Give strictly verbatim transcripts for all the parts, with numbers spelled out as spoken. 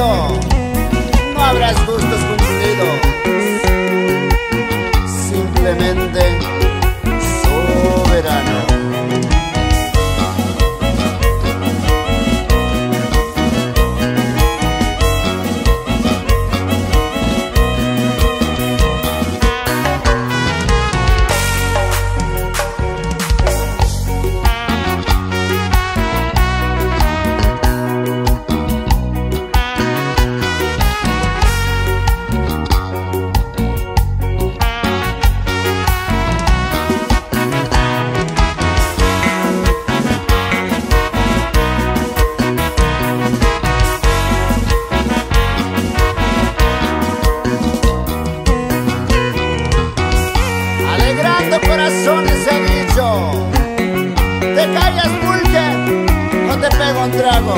No habrás gustos cumplidos, simplemente soberano. Alegrando corazones he dicho, te callas, pulque, no te pego un trago.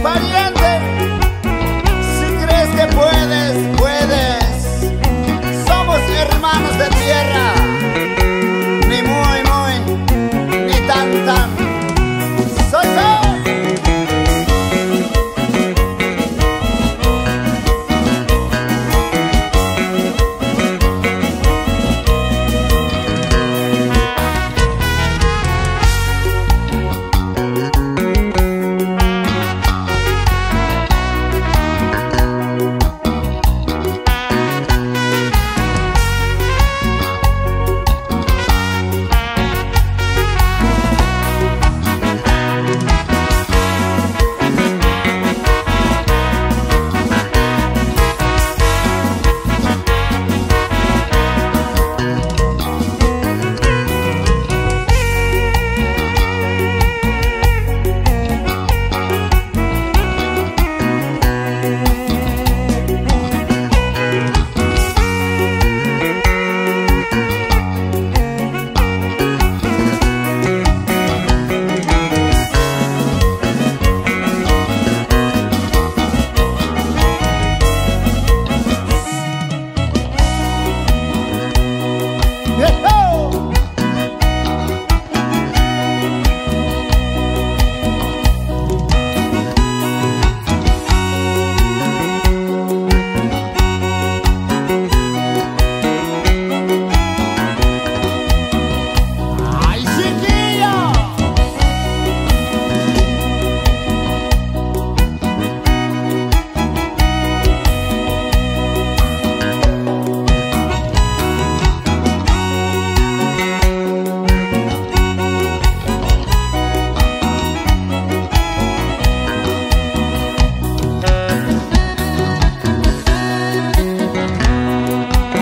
Pariente, si crees que puedes, puedes. Somos hermanos de tierra. Ni muy, muy, ni tan, tan. Soy yo.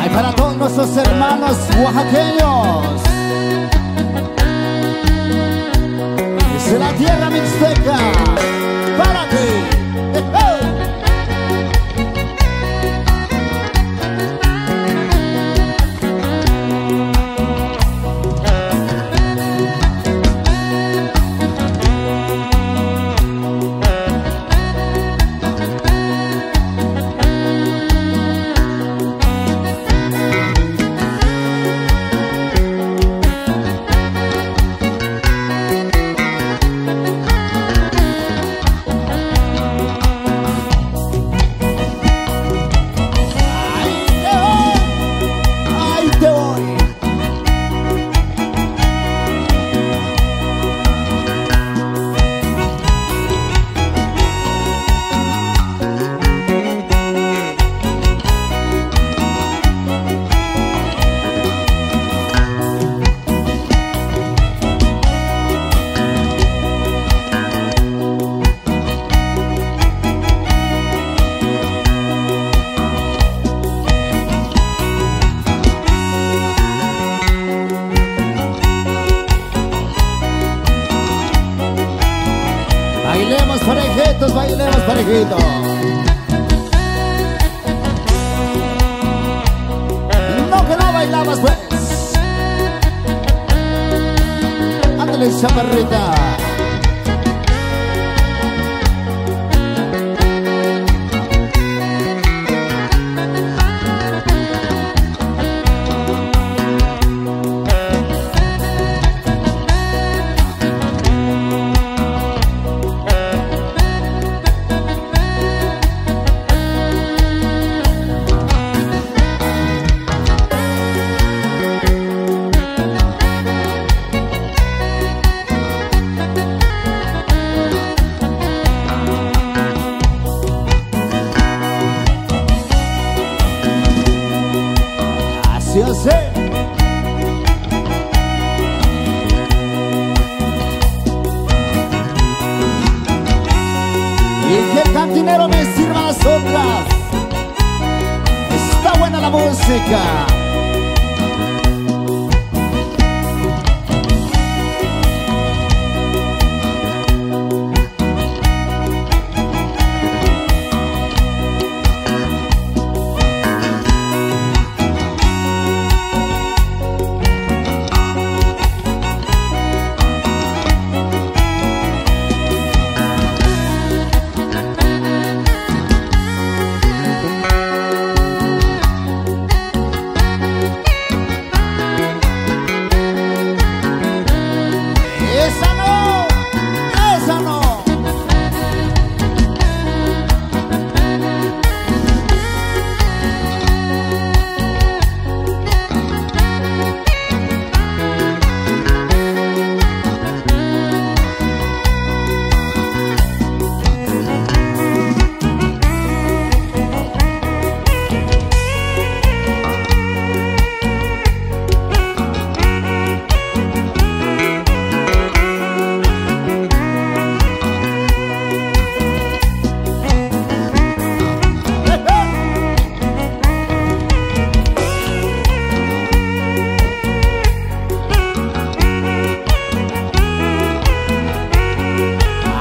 Ay, para todos nuestros hermanos oaxaqueños. Desde la tierra mixteca, para ti. Parejitos, bailemos parejito. No, que no bailabas, pues. Ándale, chaparrita. Así es. Y que el cantinero me sirva las otras. Está buena la música. Esa no, esa no.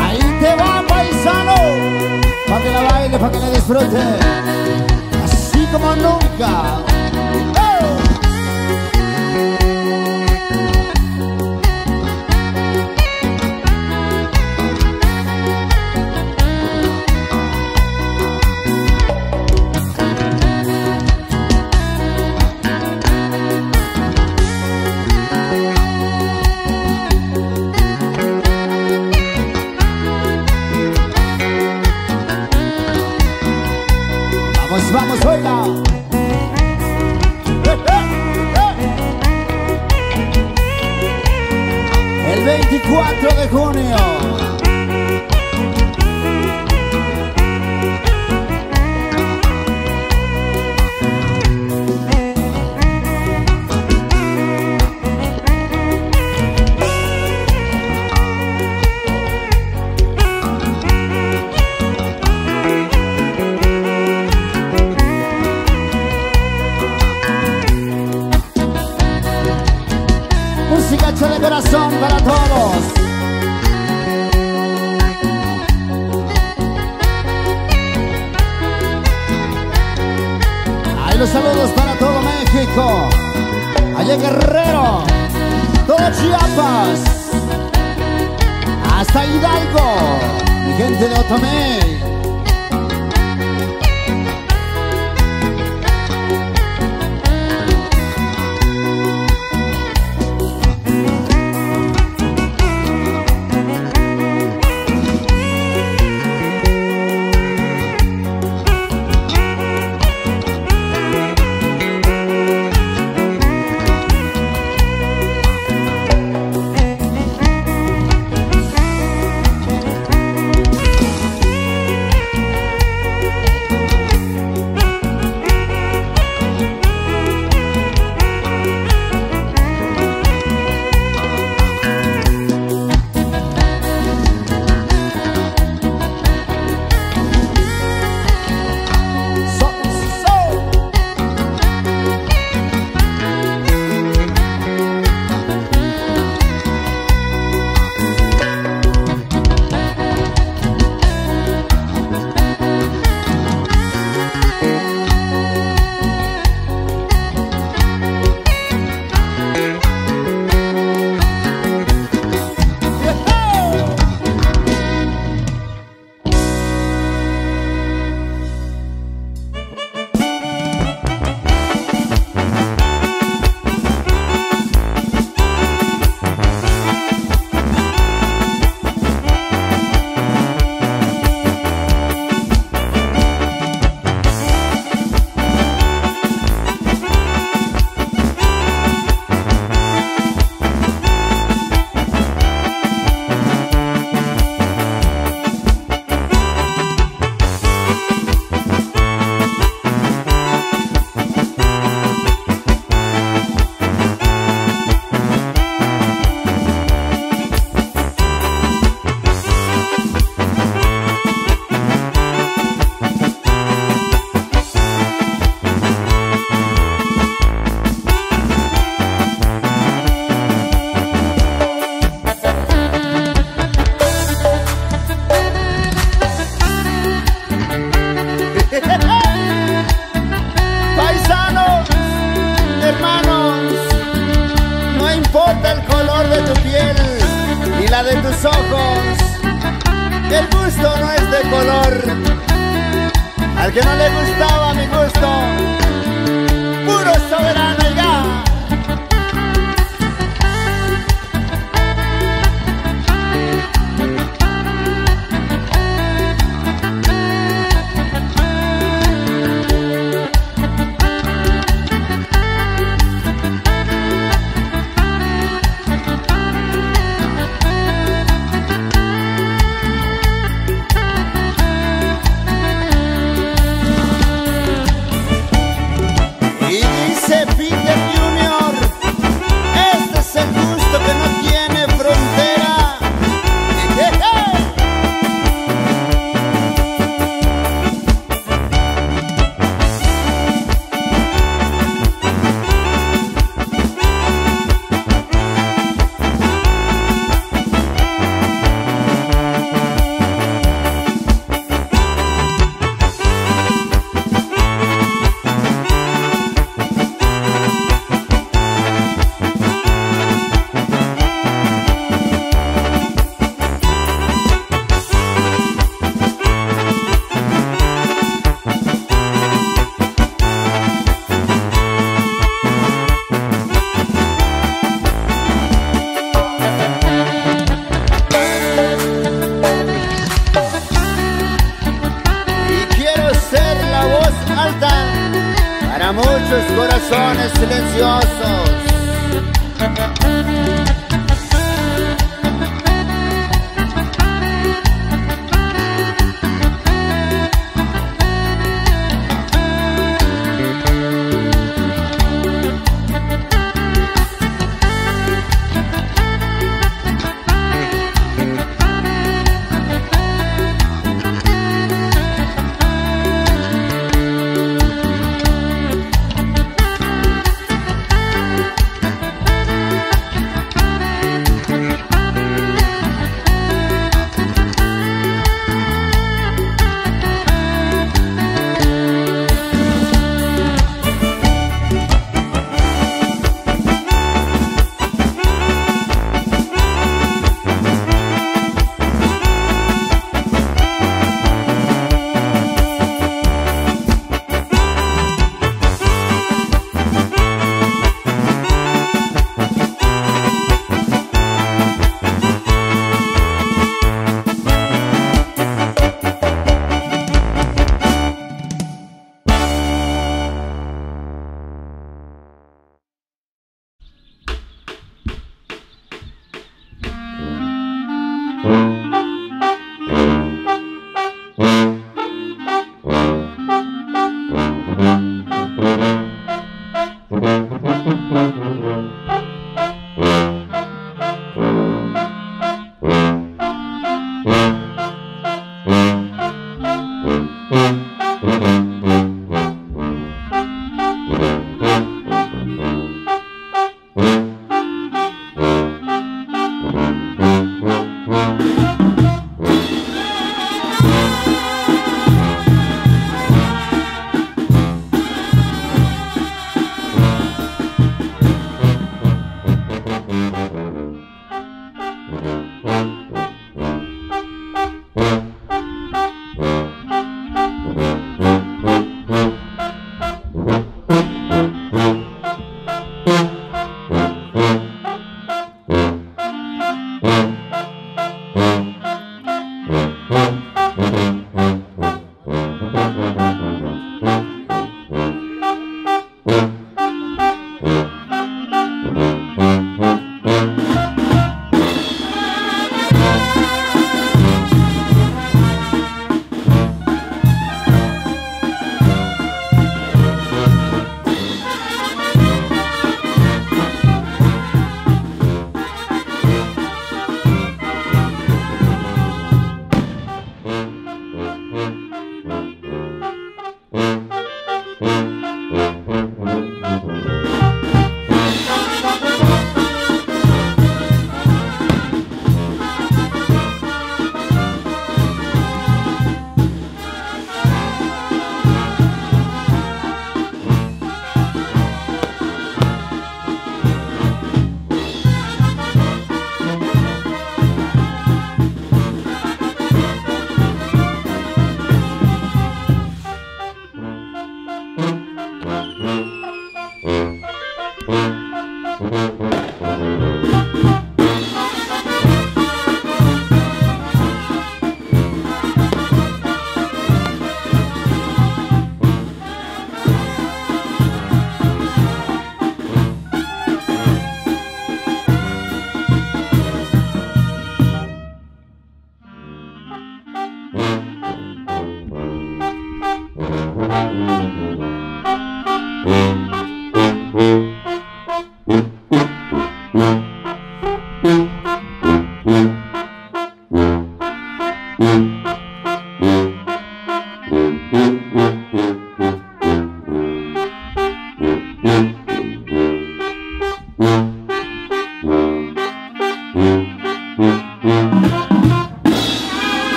Ahí te va, paisano, pa' que la baile, pa' que la disfrute, así como nunca. ¡Eh! Vamos, vamos, oiga. El veinticuatro de junio. Música hecha de corazón para todos. Ahí los saludos para todo México. Allá en Guerrero, todo Chiapas, hasta Hidalgo, mi gente de Otomí. El gusto no es de color. Al que no le gustaba mi gusto, puro soberano y ya. Y dice Peter Junior, este es el gusto que no tiene frontera. Y quiero ser la voz alta para muchos corazones silenciosos.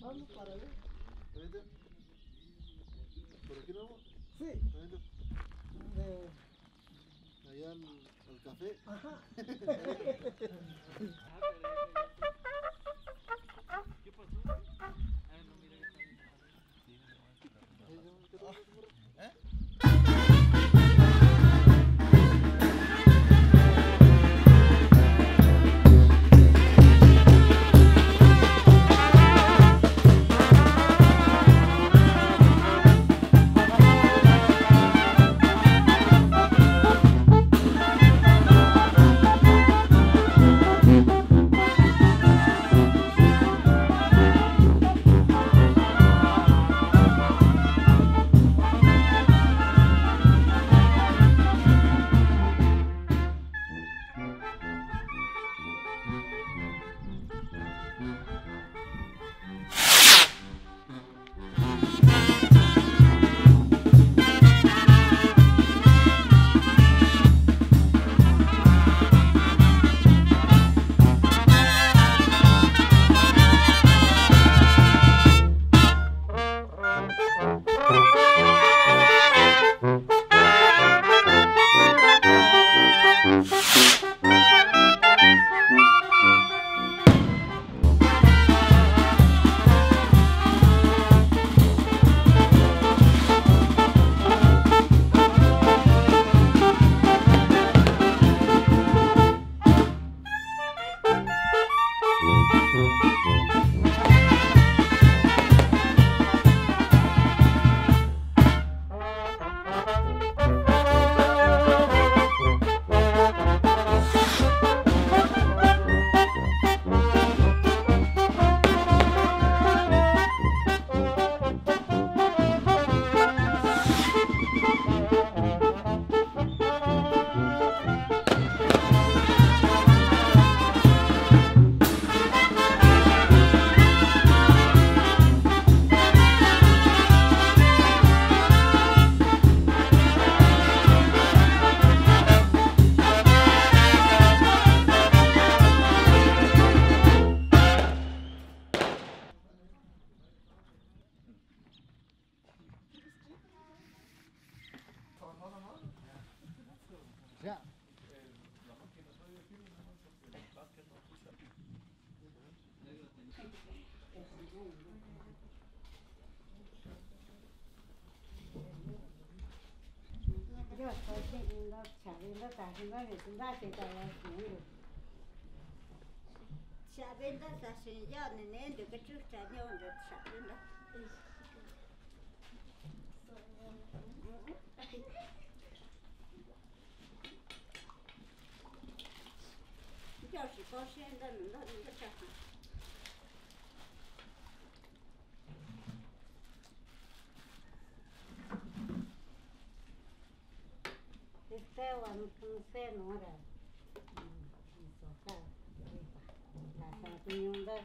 Vamos para allá. ¿Por aquí no? Sí. Eh, allá al, al café. Ajá. Xavi nta taxi nta yoo ni nta. Ntiaxi koo xee nta nuu nta nuu nta chaja. Este va no sé no ra. Soka. Tasa tu ñunta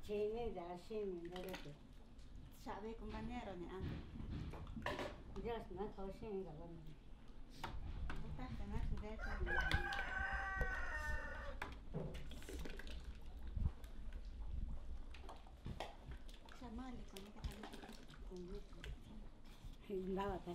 chini ya xini nta de. Xavi compañero ni antes. Dios no tau xini ka va. Ndava ta.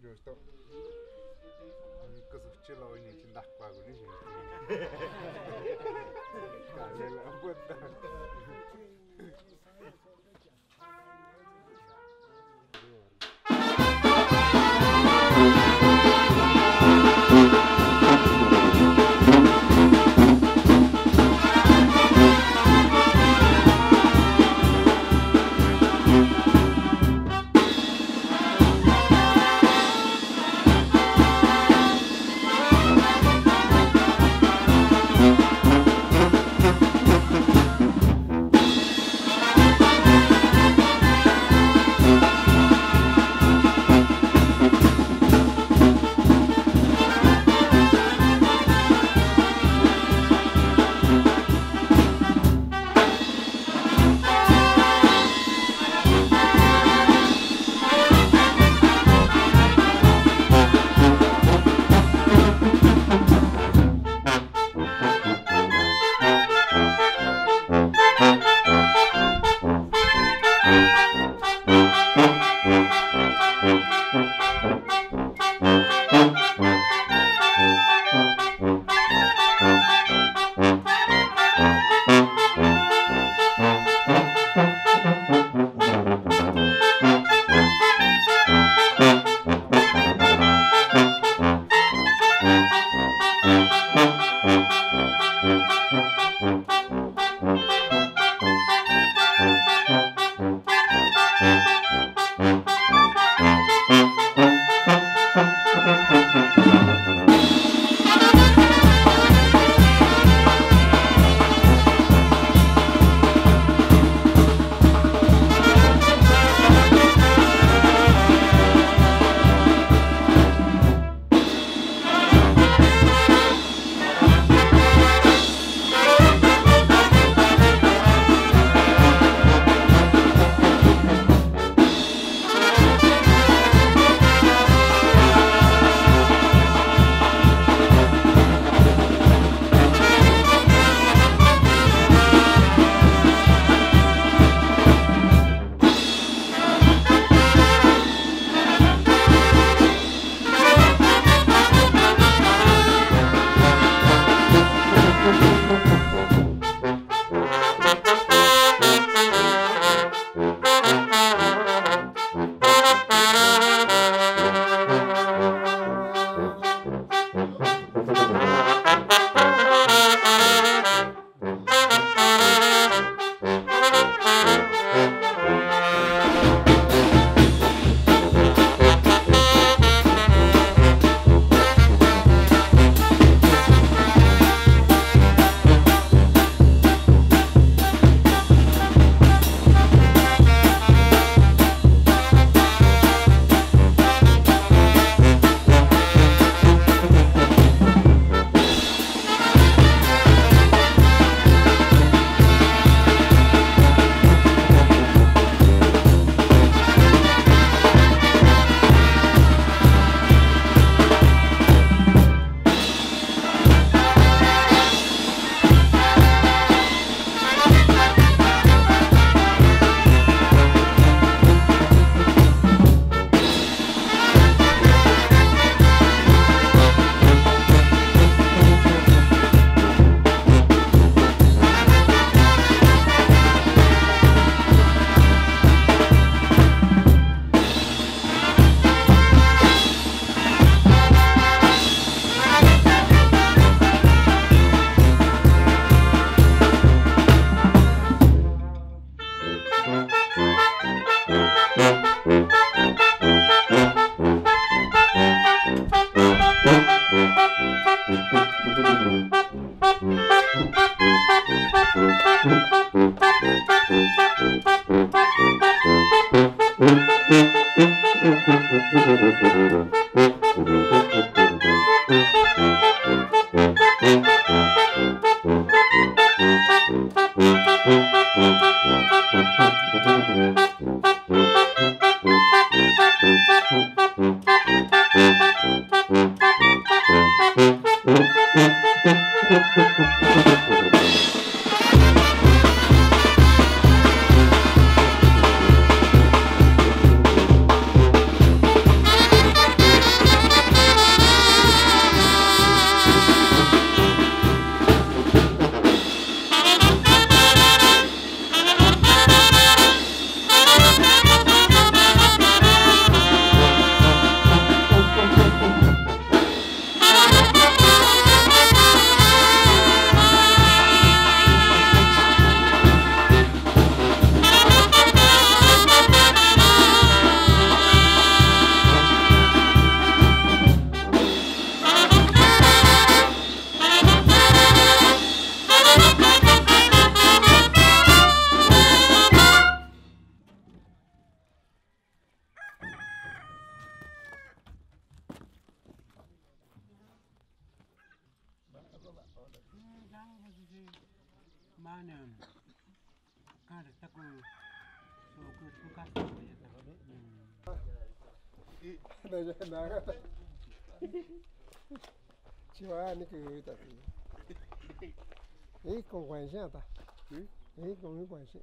Justo. Ni kusuchi loo ini chi ntakua kuni chi. Kale la puta. Chiva ni ku ta ti. Ei, con guanxia ta. Hmm? Ei, con mi guanxia.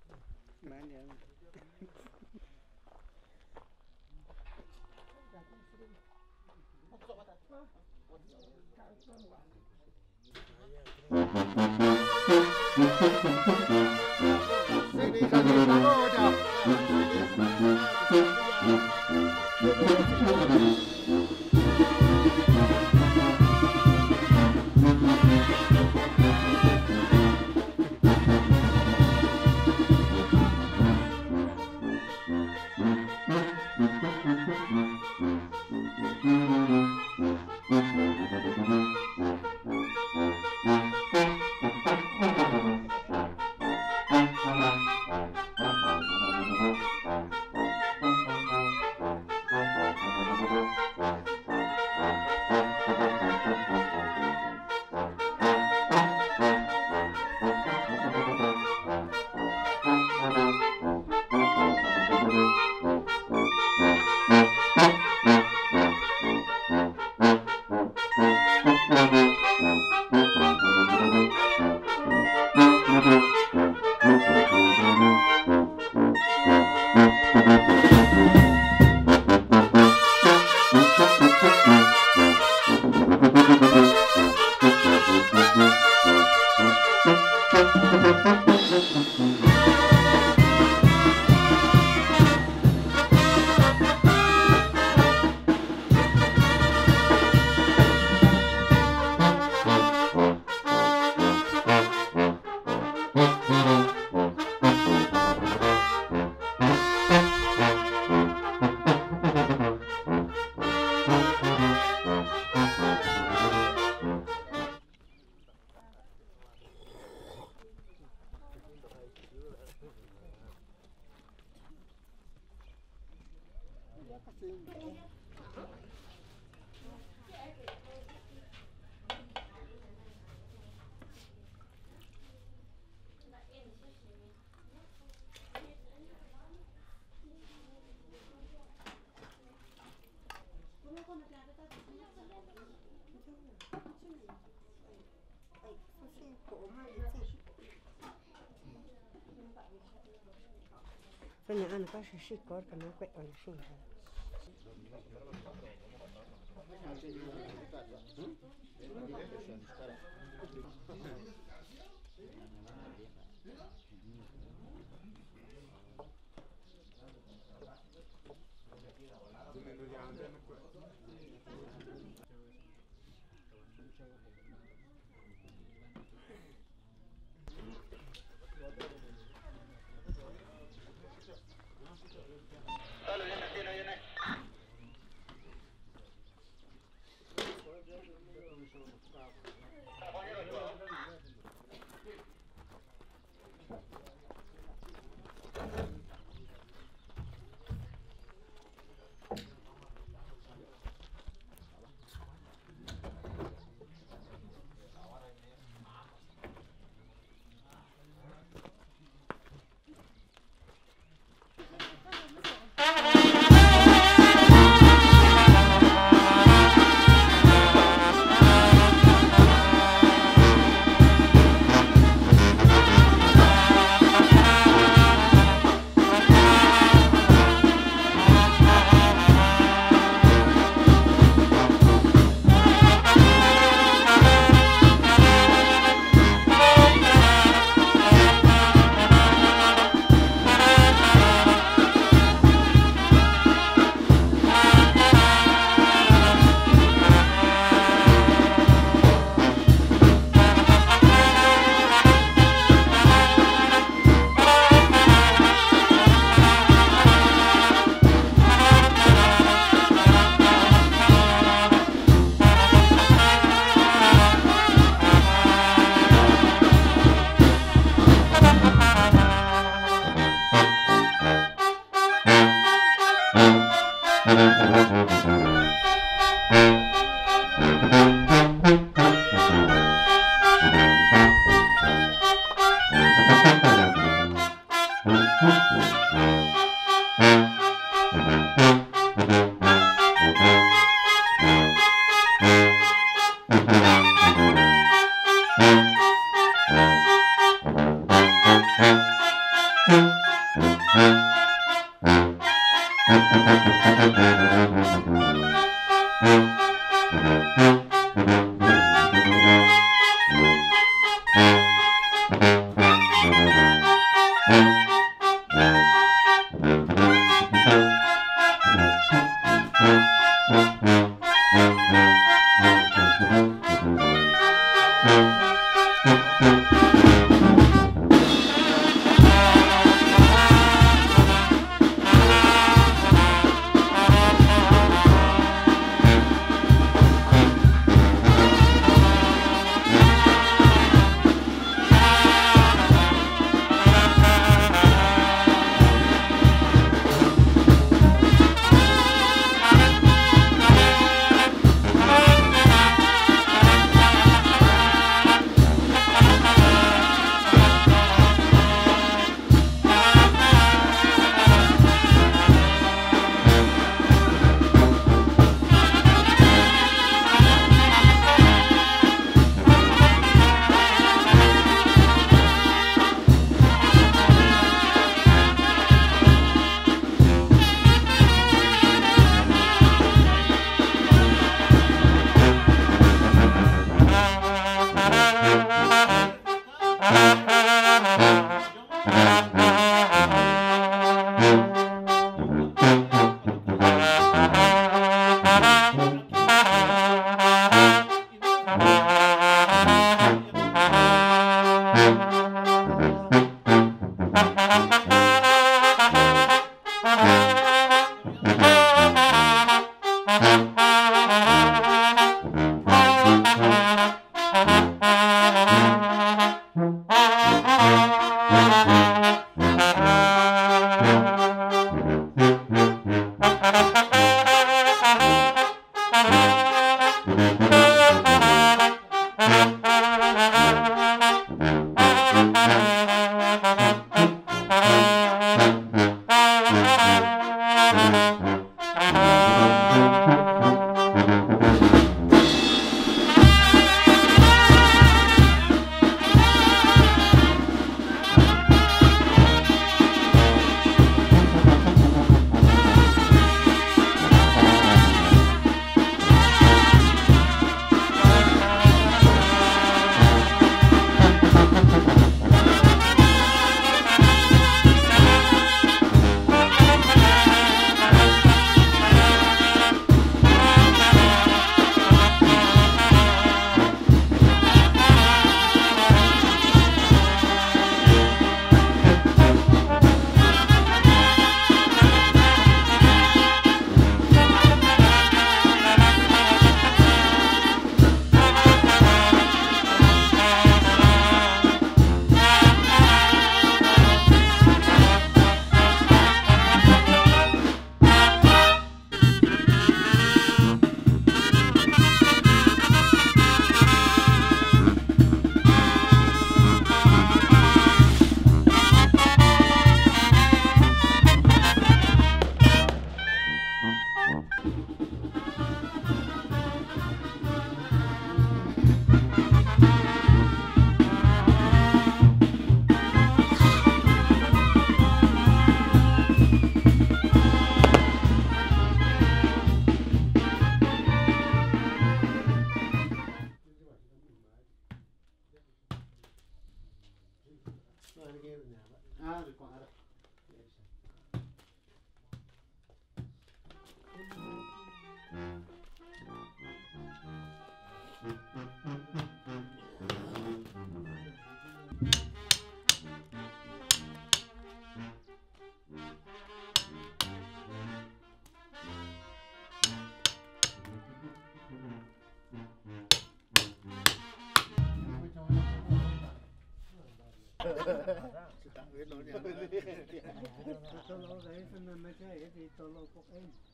Sonia ana ka xa xikora kana kue'e ona xixi.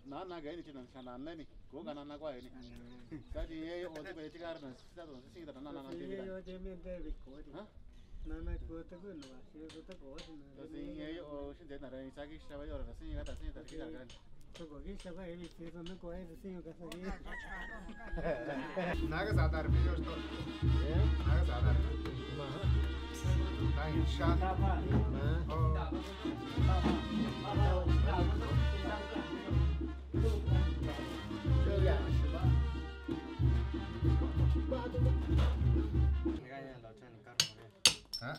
Nana gani china sana nani, ko kana na kwa ni. Sa ti ye o ti ko ye ti kar na, sa to si ta nana na ti. Ha? Nana ko ta ko no, si ko ta ko na. To si ye o si de na ra sa ki sa va yo ra si ka ta si ta ki ka. Naga sadar video esto. Naga sadar. Naga sadar. Ha?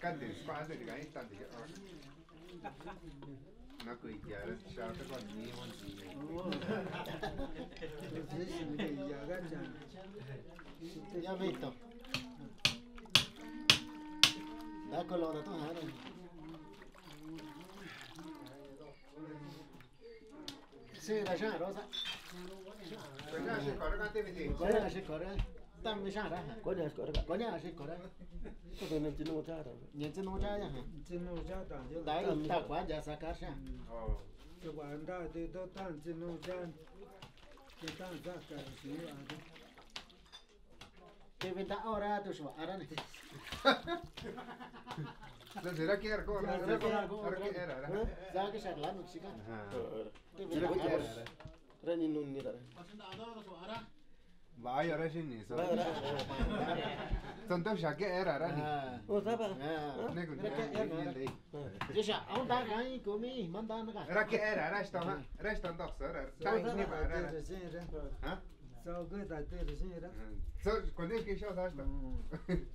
Kante sukua'a ntee tika ita ntee. Na kuitia ra xaa ta kua nii wan tii. Ya me ito. Da kolo da tu ha ra. Xii ra xaa rosa. Koña xii kora ka te viti. Koña xii kora. Tam xaa ra. Koña xii kora. Koña xii kora. Ko te nen chinu cha ra. Nen chinu cha ya. Chinu cha ta. Dai ta kua ja sa kar xaa. Oh. Te kua nda te to tan chinu cha. Te tan sa kar xii va. Te venta ora tu xua ara ni. Sa será que era como era. Sa que era. Sa que charla no chica. Te venta ora. Ra ni nun ni ra. Vaya ra xini so. Santo xake era ra ni. O saba. Ne ku ni. Yesha, aun ta kan kumi manda na ka. Ra ke era ra sta ha. Ra sta tok so ra. Ta ni ba ra. Ha? So good that did is it. So con el que yo sa sta.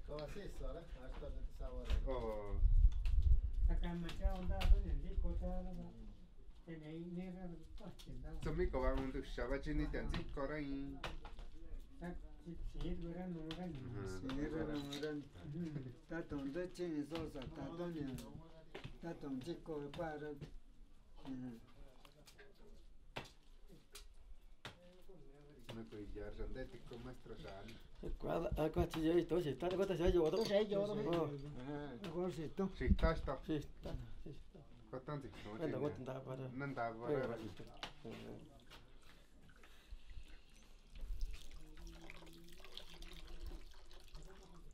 Ko si so ra. Hasta de sabor. Oh. Sakamacha onda ni ko ta. Tami ko va un tu xava chini tian tsi kora in. Tsi kora nura ni. Tsi kora nura ni. Ta tong de chini so sa ta tong ni. Ta tong tsi ko pa ra. Na ko ya ra de ti ko maestro sa. Kua, kua chi ya to si ta ko ta sa yo to. Ko sa yo to. Ko si to. Si ta sta. Si ta. Si ta. Ko tan ti. Nanda ko ta para. Nanda para.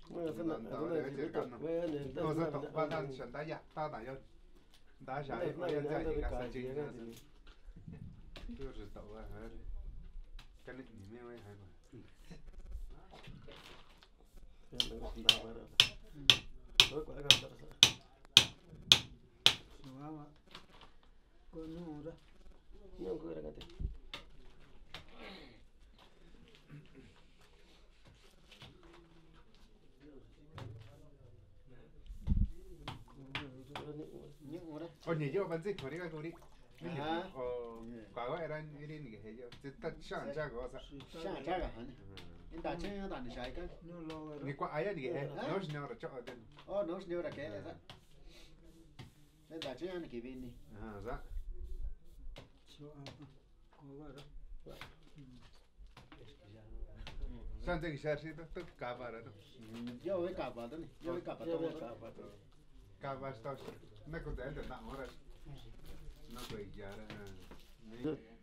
Bueno, eso no, eso no es directo. Bueno, entonces, no, no, no, no. Nda xia ri, ya ya ni kasa chi ya. Tu ri ta wa ha ri. Ka ni ni me wa ha ma. Ya me nda wa ra. Ko ko ka ta sa. Wa wa. Ko nu ra. Ni ko ra ka te. O ni yo ban zi kori ka kori. O ka wa era iri ni ke he yo. Zi ta shan ja ko sa. Shan ja ka ha ni. Inda chen ya ta ni shai ka. Ni kwa aya ni ke he. No shi ne ora cho den. O no shi ne ora ke sa. Inda chen ya ni ke vi ni. Aha, sa. Sa nze ki sha shi tu, tu kava ra tu. Yo ve kava tu ni, yo ve kava tu. Kava sta shi. Na ku ta nda na ora. Na ku ya ra.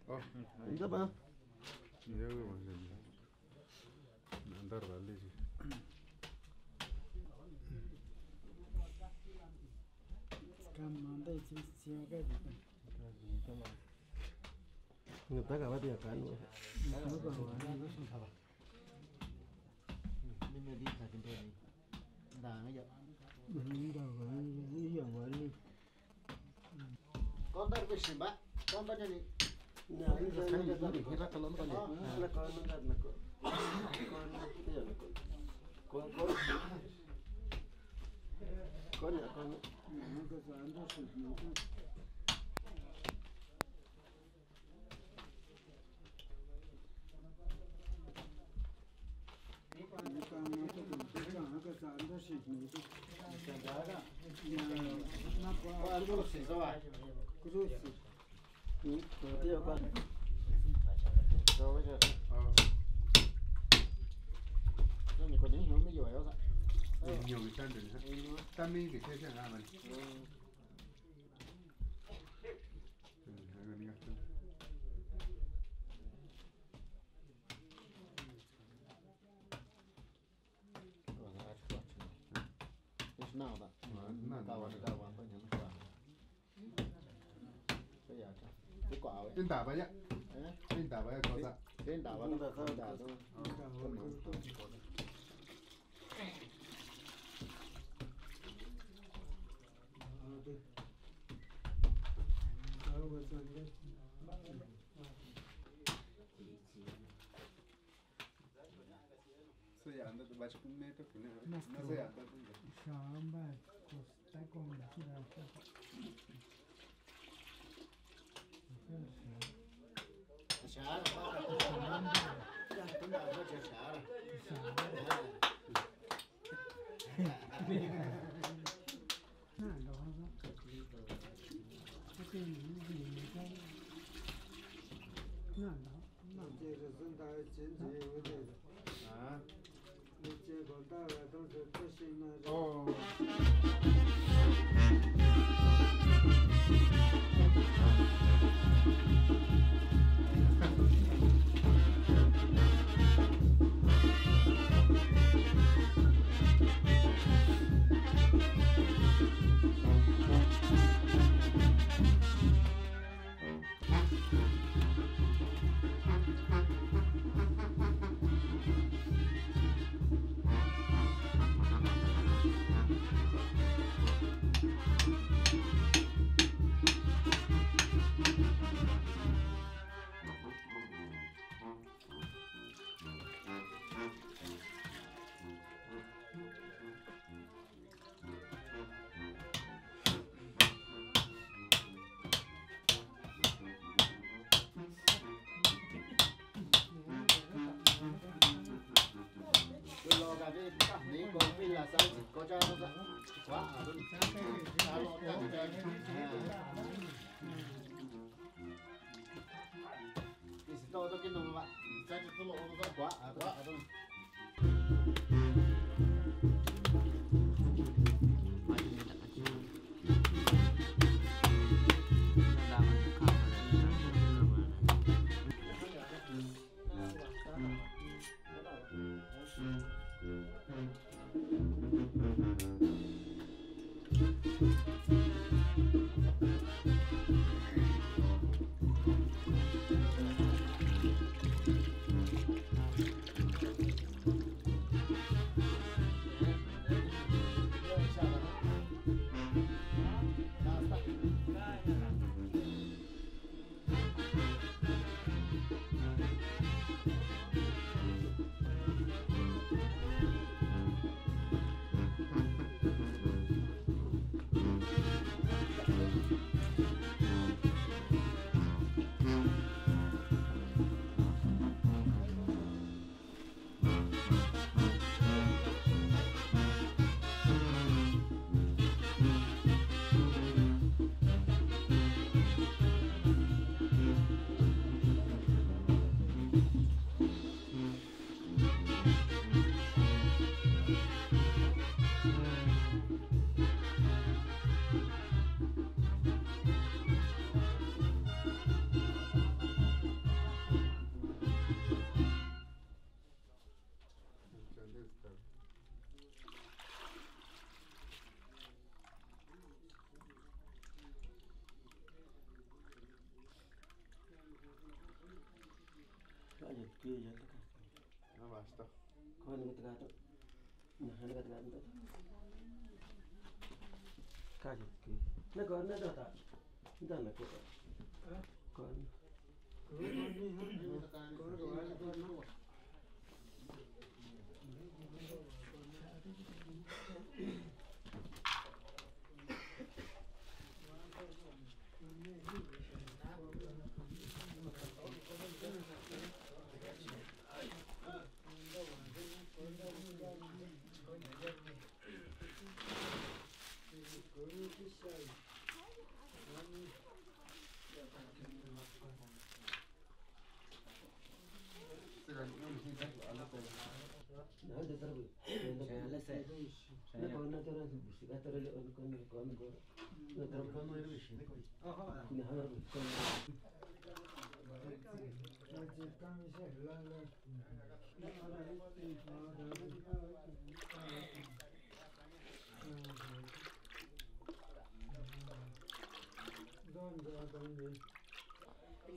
Oh. Nda ba. Yo ve ma. Nda ra le shi. Kama nda chi chi ka. Ngataka vati ya kanu. Kontar bishi ba, kontar ni. Inda vaya. Inda vaya cosa. Inda vaya. Sayanta tu bachi kume tu kuna. Sayanta tu. Shamba, costa con la ciudad. Shara. Shara. Basta. Kani kata kata. Na kani kata kata. Kaji. Na kani kata kata. Nta na kata. Kani.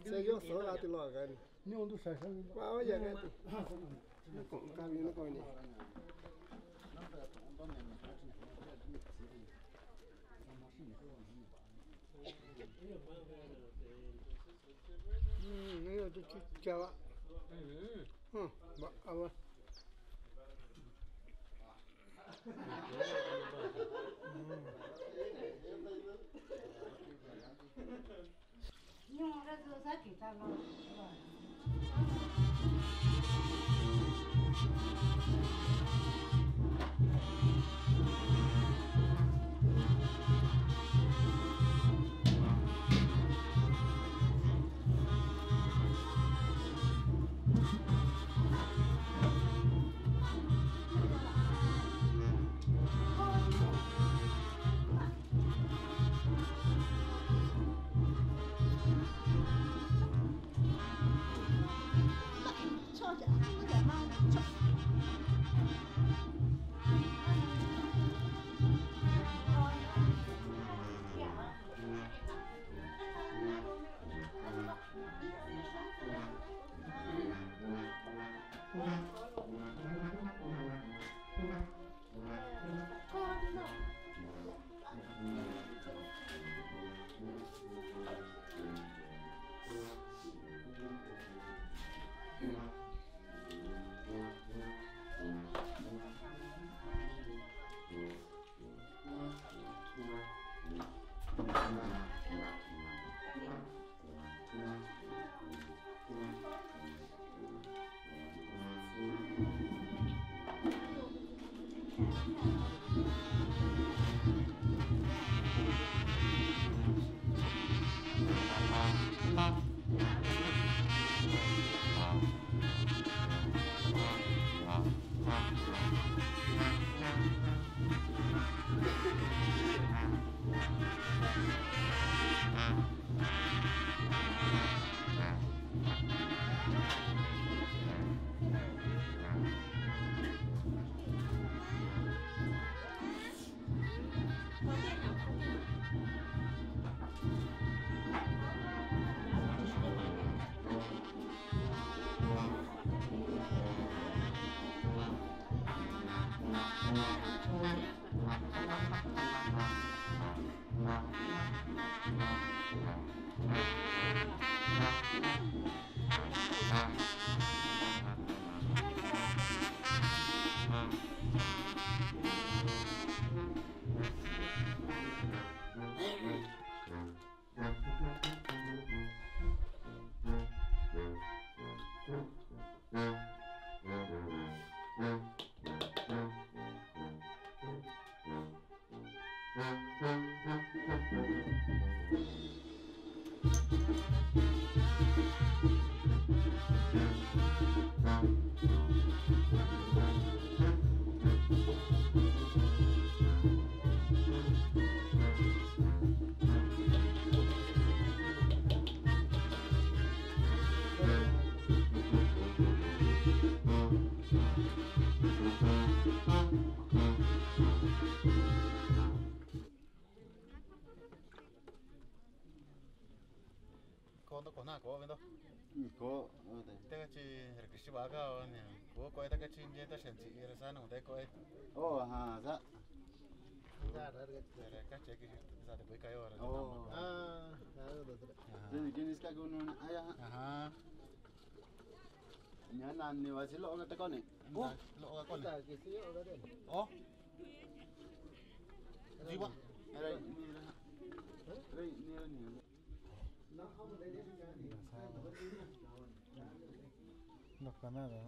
Xe yoso a ti loo ka ni. Ni ontu xa xa ni. Kua oya ka ti. Ko ka vi na ko ni. Mm, ni yo tu chi chava. Mm, ba awa. Nto kona ko vento. Ko. Teka chi ra kishi vaka ni ko ko ta kachi ni ta shen chi ra sa no te ko. Oh, ha, sa. Ra kachi ki sa te ko ka yo ra. Oh. Ah, ha, da, da. Ni kini ska ko no. Aya. Aha. Nya nani va si lo'o ka ta koni. Oh, lo'o ka koni. Oh. Jiwa. Rai ni ra. Rai ni ra ni. Lo'o ka na ra.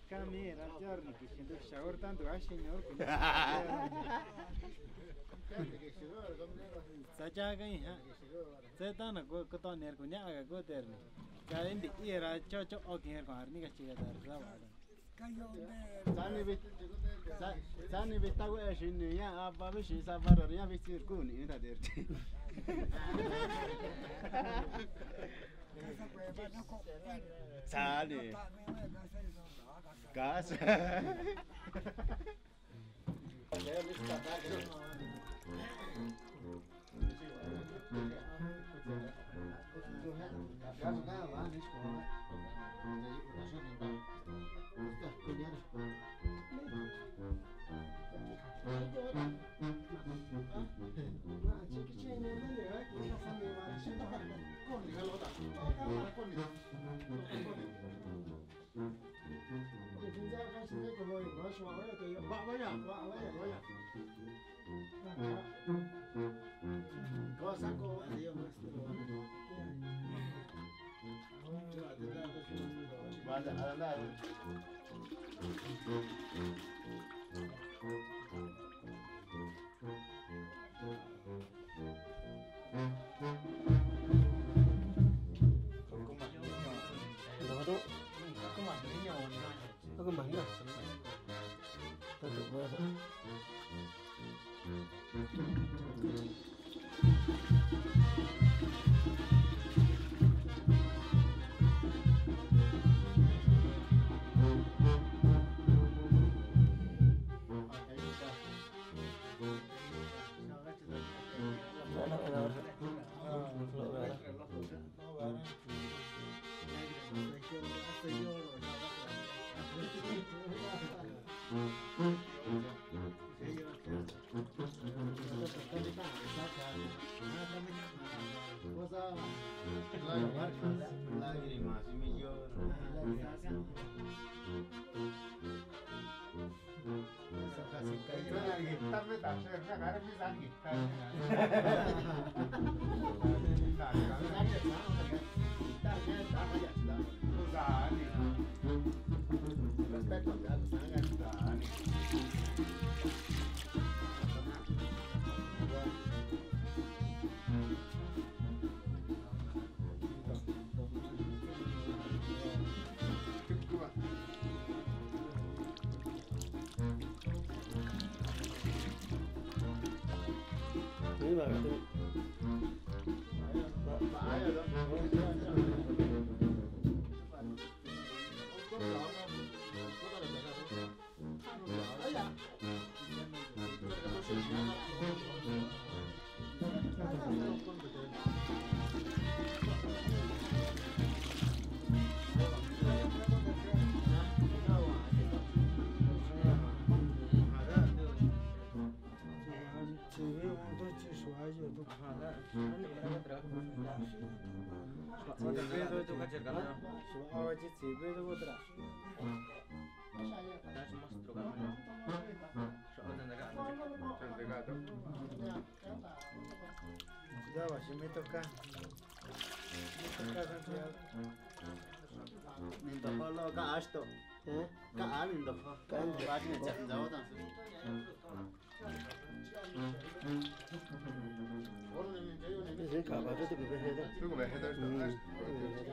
Kami ra tior ni kixi ntu xaur tantu axi ñor kuña. Sacha kai ha. Tse tana ko ko to ner kuña aga ko ter ni. Ka indi iera cho cho o kin ko arni ka chiga dar sa wa. Sani vi, sa-, sani vi ta gue shi ni ya apa vi shi sa para ya vi sir ku ni ta der. Sani. Gas. Lágrimas, sí me lloro. Nintojo loo ka'a xito. ¿Eh? Ka'a nintojo. Ka'a nintojo. Vaya, ya, ya, otra. Sí, kava tu tuku veje ta. Tuku veje ta. Mm, tuku veje ta.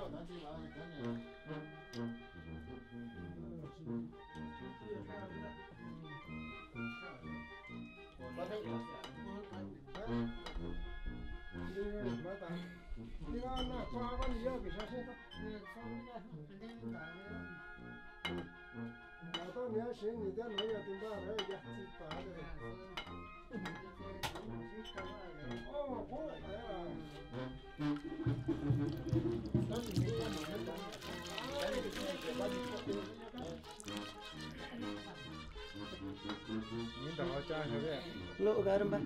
Lo'o kara mba.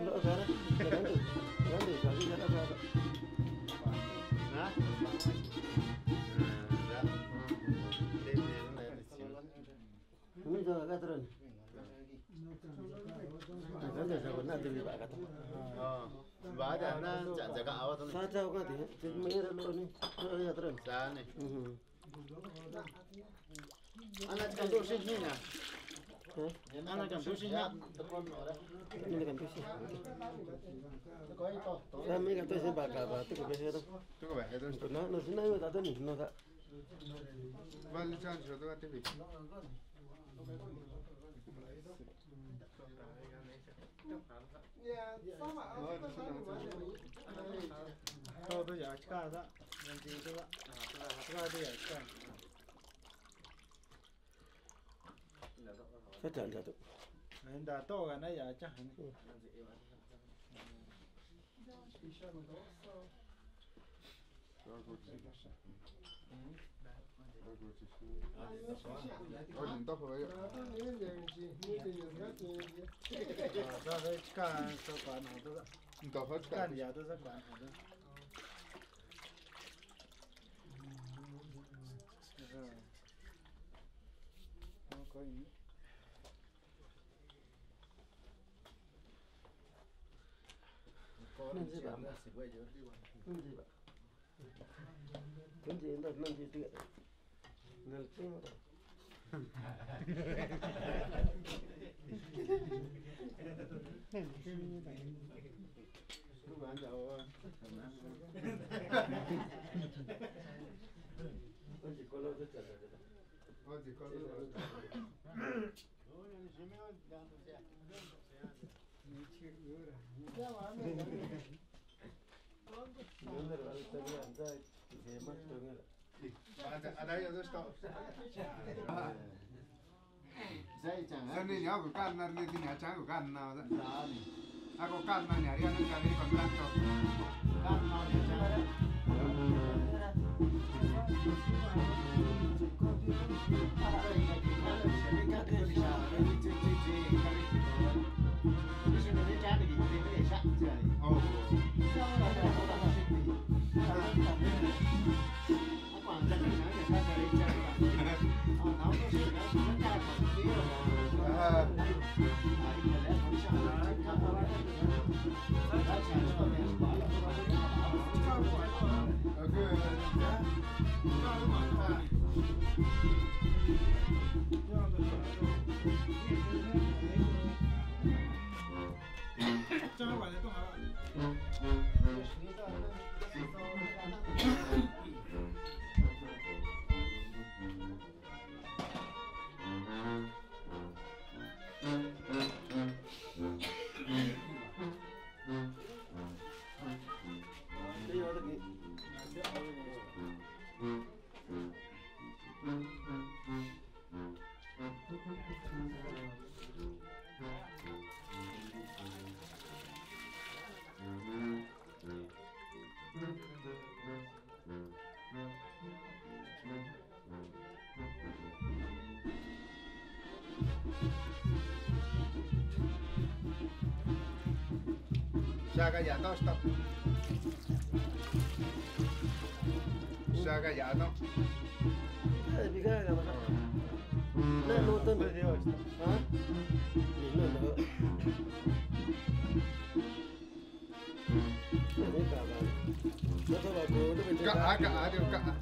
Lo'o kara. Randu. Randu, randu, randu, randu. Hah? Nunca kaka terus. Randu, randu, randu, randu. Sa ta ka ti, ti mera lo ni. Lo ya terus. Sa ni. Mhm. Ana kan tu shi ni na. Hah? Ana kan tu shi na. Ana kan tu shi. Sa mi kan tu shi ba ka ba tu ko be he to. Tu ko be he to. Na, no, si na yo ta to ni, no ta. Vale, chan, yo to ka te bi. Todo ya chika sa, nanti tu sa, chika tu ya chika. Sa chan chan tu. Nda to ka na ya cha ni. Sa ni ya ko kana ni ti ya cha ko kana. Sa ni. Ako kana ni ari ana cha ni contrato. Kana ni cha. Oh. Saka ya dos, stop. Saka ya no. Eh, bika ya, baka. Na no tan. Ha? Ni no no. Ka'a, ka'a, digo, ka'a.